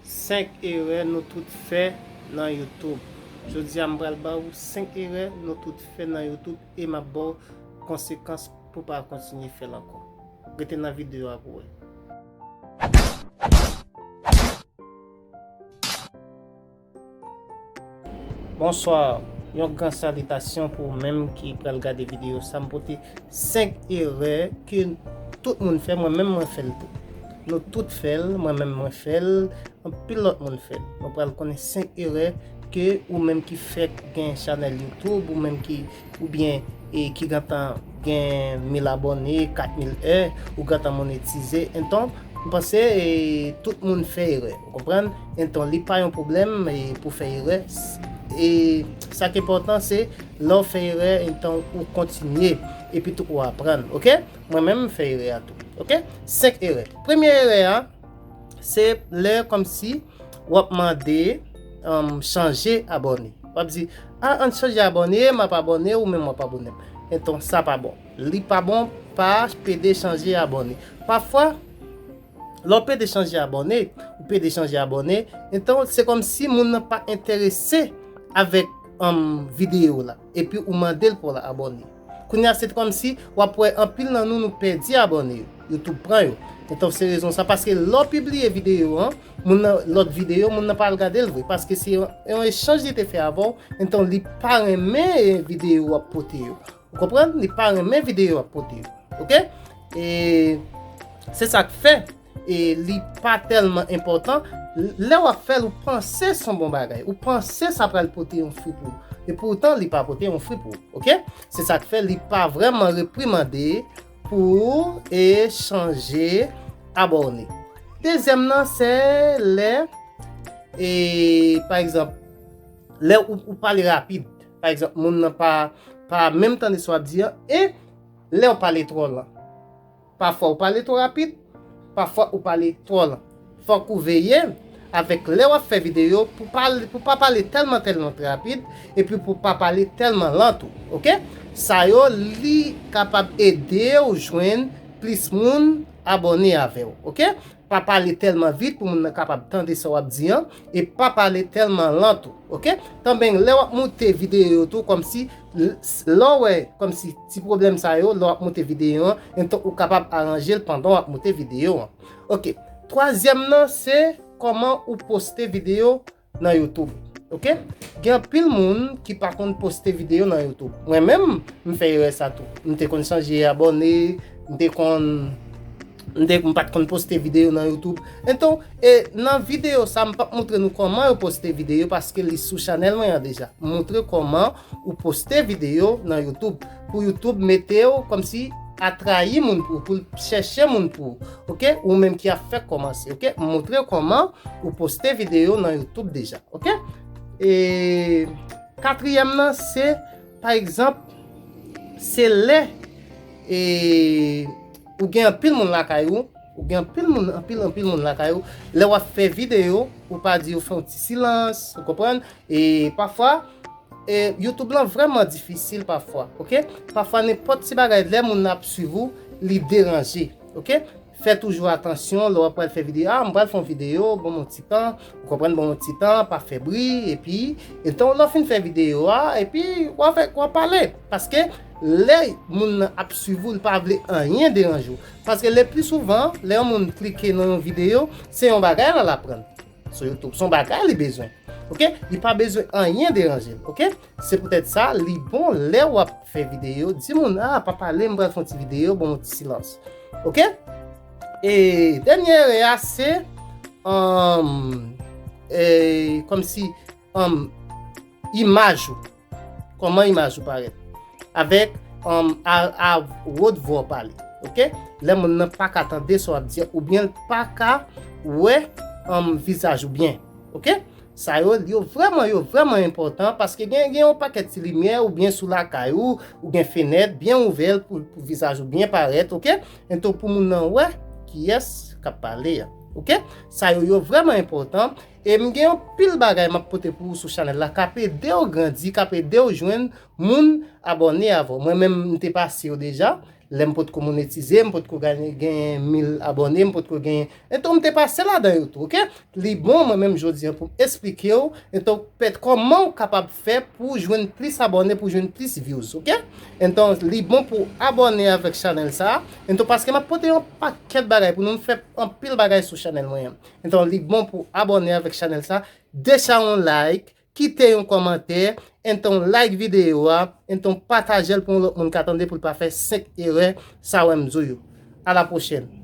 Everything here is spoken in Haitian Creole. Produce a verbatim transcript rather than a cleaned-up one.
Senk erè nou tout fè nan YouTube. Jodi a, m pral ba ou senk erè nou tout fè nan YouTube e m ap ba w konsekans pou w pa kontinye fè l ankò. Rete nan videyo a pou w wè. Bonswa, yon gran salitasyon pou ou menm ki pral gade videyo sa. M pote senk erè ke tout moun fè, mwen menm mwen fè l tou. Nou tout fè l, mwen menm mwen fè l, anpil lòt moun fè l. Nou pral konnen senk erè ke ou menm ki fèk gen chanèl YouTube, ou menm ki, oubyen, e ki gentan gen mil abòne, kat mil è, ou gentan monetize. Enton, m panse, e, tout moun fè erè, ou konprann? Enton, li pa yon pwoblèm, e, pou fè erè. S-, e sa k enpòtan, se lè w fè erè, enton ou kontinye, epi tou ou aprann, oke? Mwen menm, m fè erè a tou, oke? Senk erè. Premye erè a, se lè kòmsi w ap mande, um, chanje abòne. W ap di, "A, ann chanje abòne, m ap abòne, ou menm w ap abòne m." Enton, sa pa bon. Li pa bon, pa pede chanje abòne. Pafwa, lè w pede chanje abòne, ou pede chanje abòne, enton, se kòmsi moun nan pa enterese avèk, um, videyo la. Epi ou mande l pou l abòne. Kounye a, se kòmsi w ap wè anpil nan nou, nou pèdi abòne yo. YouTube pran yo. Enton, se rezon sa, paske lè w pibliye videyo an, moun nan, lòt videyo, moun nan pa al gade l vre, paske se yon, yon echanj li te fè avè w, enton, li pa renmen videyo w ap pote yo. Ou konprann? Li pa renmen videyo w ap pote yo. Oke? E se sa k fè, e li pa tèlman enpòtan. Lè w ap fè l, ou panse se yon bon bagay. Ou panse sa pral pote yon fwi pou ou. E poutan, li pa pote yon fwi pou ou. Oke? Se sa k fè li pa vrèman reprimande pou ou e chanje abòne. Dezyèm nan, se lè, e, pa egzanp, lè ou, ou pale rapid. Pa egzanp, moun nan pa, pa menm tande sa w ap di an, e lè w pale twò lan. Pafwa ou pale twò rapid, pafwa ou pale twò lan. Fòk ou veye avèk lè w ap fè videyo pou pale, pou pa pale tèlman, tèlman rapid, epi pou pa pale tèlman lan tou, oke? Sa yo, li kapab ede w jwenn plis moun abòne avè w, oke? Pa pale tèlman vit pou moun nan kapab tande sa w ap di an, e pa pale tèlman lan tou, oke? Tanben, lè w ap moute videyo yo tou, kòmsi, l-, s-, lè w wè, kòmsi ti pwoblèm sa yo, lè w ap moute videyo an, enton ou kapab aranje l pandan w ap moute videyo an. Oke. Twazyèm nan, se kòman ou poste videyo nan YouTube. Oke? Gen anpil moun ki pa konn poste videyo nan YouTube. Mwen menm, m fè erè sa tou. M te konn chanje abòne, m te konn, m te, m pa t konn poste videyo nan YouTube. Enton, e nan videyo sa, m p ap montre nou kòman yo poste videyo paske li sou chanèl mwen an deja. M montre kòman ou poste videyo nan YouTube. Pou YouTube mete w kòmsi atrayi moun pou ou, pou l chèche moun pou ou. Oke? Ou menm ki ap fèk kòmanse, oke? M montre w kòman ou poste videyo nan YouTube deja, oke? E katriyèm nan, se, pa egzanp, se lè, e, ou gen anpil moun lakay ou, ou gen anpil moun, anpil, anpil moun lakay ou, lè w ap fè videyo, ou pa di yo fè yon ti silans, ou konprann? E pafwa, e, YouTube lan vrèman difisil pafwa, oke? Pafwa, nenpòt ti bagay, lè moun nan ap swiv ou, li deranje, oke? Fè toujou atansyon lè w ap pral fè videyo. A, m pral fè yon videyo, ban m yon ti tan, ou konprann, ban m yon ti tan, pa fè bri, epi, enton, lè w fin fè videyo a, epi, w a fè, w a pale. Paske, lè moun nan ap swiv ou, li pa vle anyen deranje w. Paske, le pli souvan, lè yon moun klike nan yon videyo, se yon bagay l al aprann. Sou YouTube. Se yon bagay li bezwen. Oke? Li pa bezwen anyen deranje l. Oke? Se poutèt sa, li bon lè w ap fè videyo, di moun, "A, pa pale, m pral fè yon ti videyo, bon, yon ti silans." Oke? E dènye erè a, se, um, e, kòmsi, um, imaj ou. Kòman imaj ou parèt? Avèk, um, a, a wot vwa w pale. Oke? Lè moun nan pa ka tande sa w ap di, oubyen l pa ka wè, um, vizaj ou byen. Oke? Sa yo, yo vrèman, yo vrèman enpòtan, paske gen, gen yon pakèt ti limyè, ou byen sou lakay ou, ou gen fenèt byen ouvè pou, pou vizaj ou byen parèt, oke? Enton pou moun nan wè kiyès k ap pale a, oke? Sa yo, yo vrèman enpòtan, e m gen yon pil bagay m ap pote pou ou sou chanèl la, k ap ede w grandi, k ap ede w jwenn moun abòne avè w. Mwen menm, m te pase yo deja, Lè m potko monetize, m potko genyen mil abòne, m potko genyen. Enton, m te pase ladan yo tou, oke? Li bon, mwen menm jodi an, pou m esplike w, enton, pèt kòman w kapab fè pou jwenn plis abòne, pou jwenn plis views, oke? Enton, li bon pou abòne avèk chanèl sa. Enton, paske m ap pote yon pakèt bagay pou nou, m fè anpil bagay sou chanèl mwen an. Enton, li bon pou abòne avèk chanèl sa. Deja yon like, kite yon kòmantè, enton like videyo a, enton pataje l pou yon lòt moun ka tande pou l pa fè senk erè sa wè m di w yo. A la pwochèn.